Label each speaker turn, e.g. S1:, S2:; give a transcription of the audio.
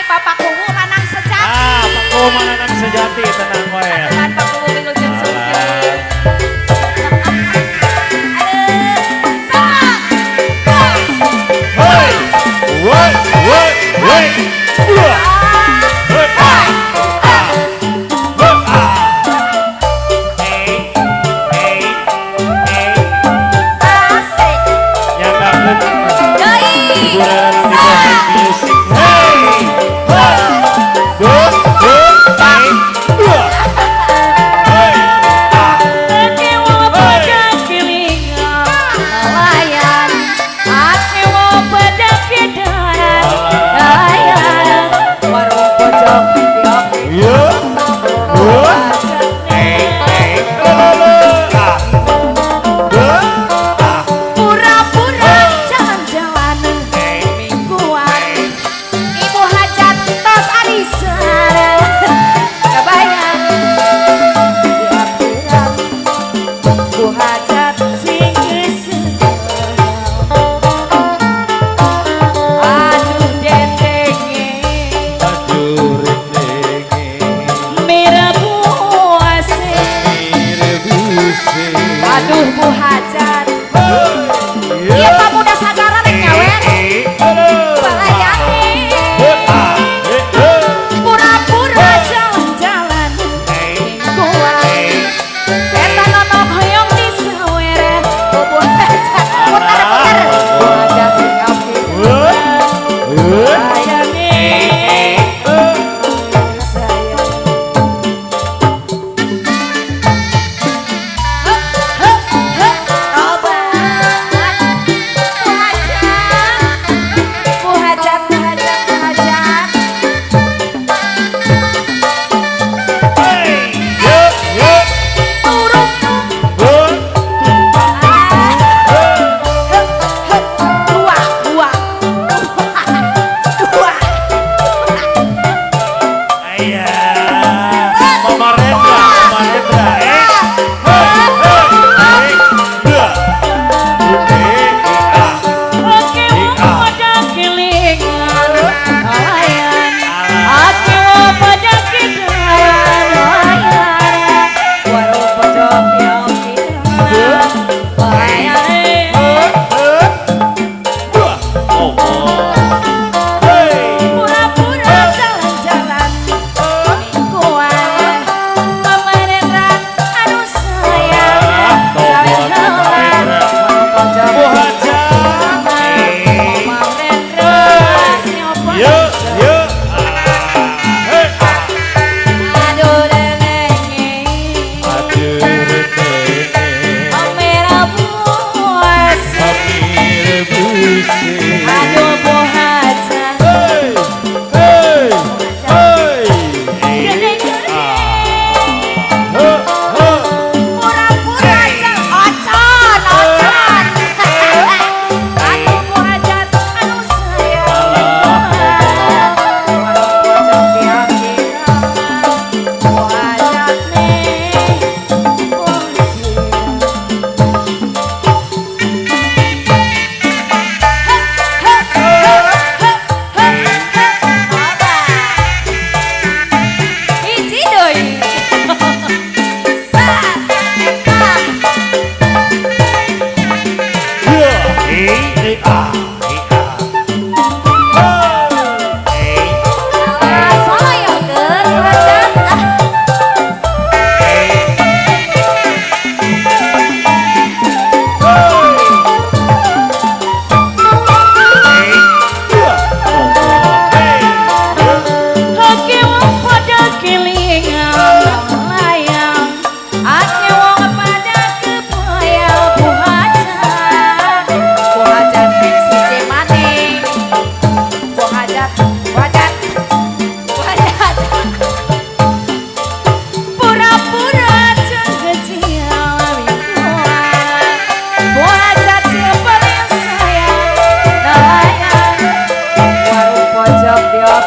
S1: Bapak Kuwu lanang sejati.
S2: Ah, Pak Kuwu lanang sejati, tenang wae.
S1: Aturan Pak Kuwu wilujeng sumping. Aduh, sama.
S2: Hoi, woi, woi, woi. Wah. Hoi, ah, ah. Hoi, ah. Hey, hey, hey.
S1: Asik.
S2: Nyanggakeun
S1: Yoi.
S2: hiburan di Bohem Music. Hey, hoi. Dua, dua, hey, dua. Hey, ah.
S3: Ake wong pada kelingan nelayan, ake wong pada kedaran nelayan, warung pojok tiap
S2: Yo, dua. Hey, hey, lo, lo, lo. Ah. Dua, ah.
S1: Pura-pura jalan-jalan
S2: Hey.
S1: mingguan, ibu hajat tos arisan, kebayang tiap pirang bu hajat sing keseneng. Aduh dendenge,
S2: Aduh, rendenge.
S3: mirabuase,
S2: Mirebuse.
S1: Aduh bu hajat. Iya Pak Muda Sagara rek nyawer. Balayane. Pura-pura jalan-jalan mingguan, eta nonok hoyong disawer bu hajat. Putar-putar bu hajat sing apik.
S3: Bayane
S1: Sayang. Hup, hup, hup, tobat. Bu hajat, bu hajat, bu hajat, bu hajat. Turun. Ah, hup, hup, dua, dua, dua, dua.
S2: Mama Rendra, Mama Rendra, eh, hey, hey, hey, ah,
S3: Ake wong pada kelingan nelayan, ake wong pada kedaran nelayan,
S1: Warung pojok tiap
S3: bayane
S2: dua, oh, hey,
S1: Pura-pura jalan-jalan mingguan, Mama Rendra anu sayang.
S2: Ah,
S1: Sawer
S2: tobat,
S1: heula.
S2: Mama Rendra.
S1: Warung pojok
S2: Bu Hajat, eh,
S3: Mama Rendra siapa
S2: yo, yo, ah, hey, ah.
S3: Aduh lelenge,
S2: Aduh, rendenge.
S3: mirabuase,
S2: Mirebuse.
S3: aduh bu hajat
S2: Hey, hey, hey.
S3: gede-gede,
S2: Ah, ho, ho.
S1: Pura-pura jalan ocon ocon.
S3: Aduh bu hajat anu sayang.
S1: Warung pojok tiap
S3: Bu hajat nih wong siang.
S1: Hiji deui. Sat, eta.
S2: Dua, eh, eh, ah, eh, ah. Hey,
S1: Alah, solo ya keur Bu hajat. Ah,
S2: hey, hey. Hey, dua, oh, hey,
S3: Ake wong pada kelingan nelayan, ake wong pada kepaya bu hajat.
S1: Bu hajat siji maning. Bu hajat, bu hajat. Bu hajat.
S3: Pura-pura kecil mingguan, bu hajat sing paling sayang nelayan.
S1: Warung pojok tiap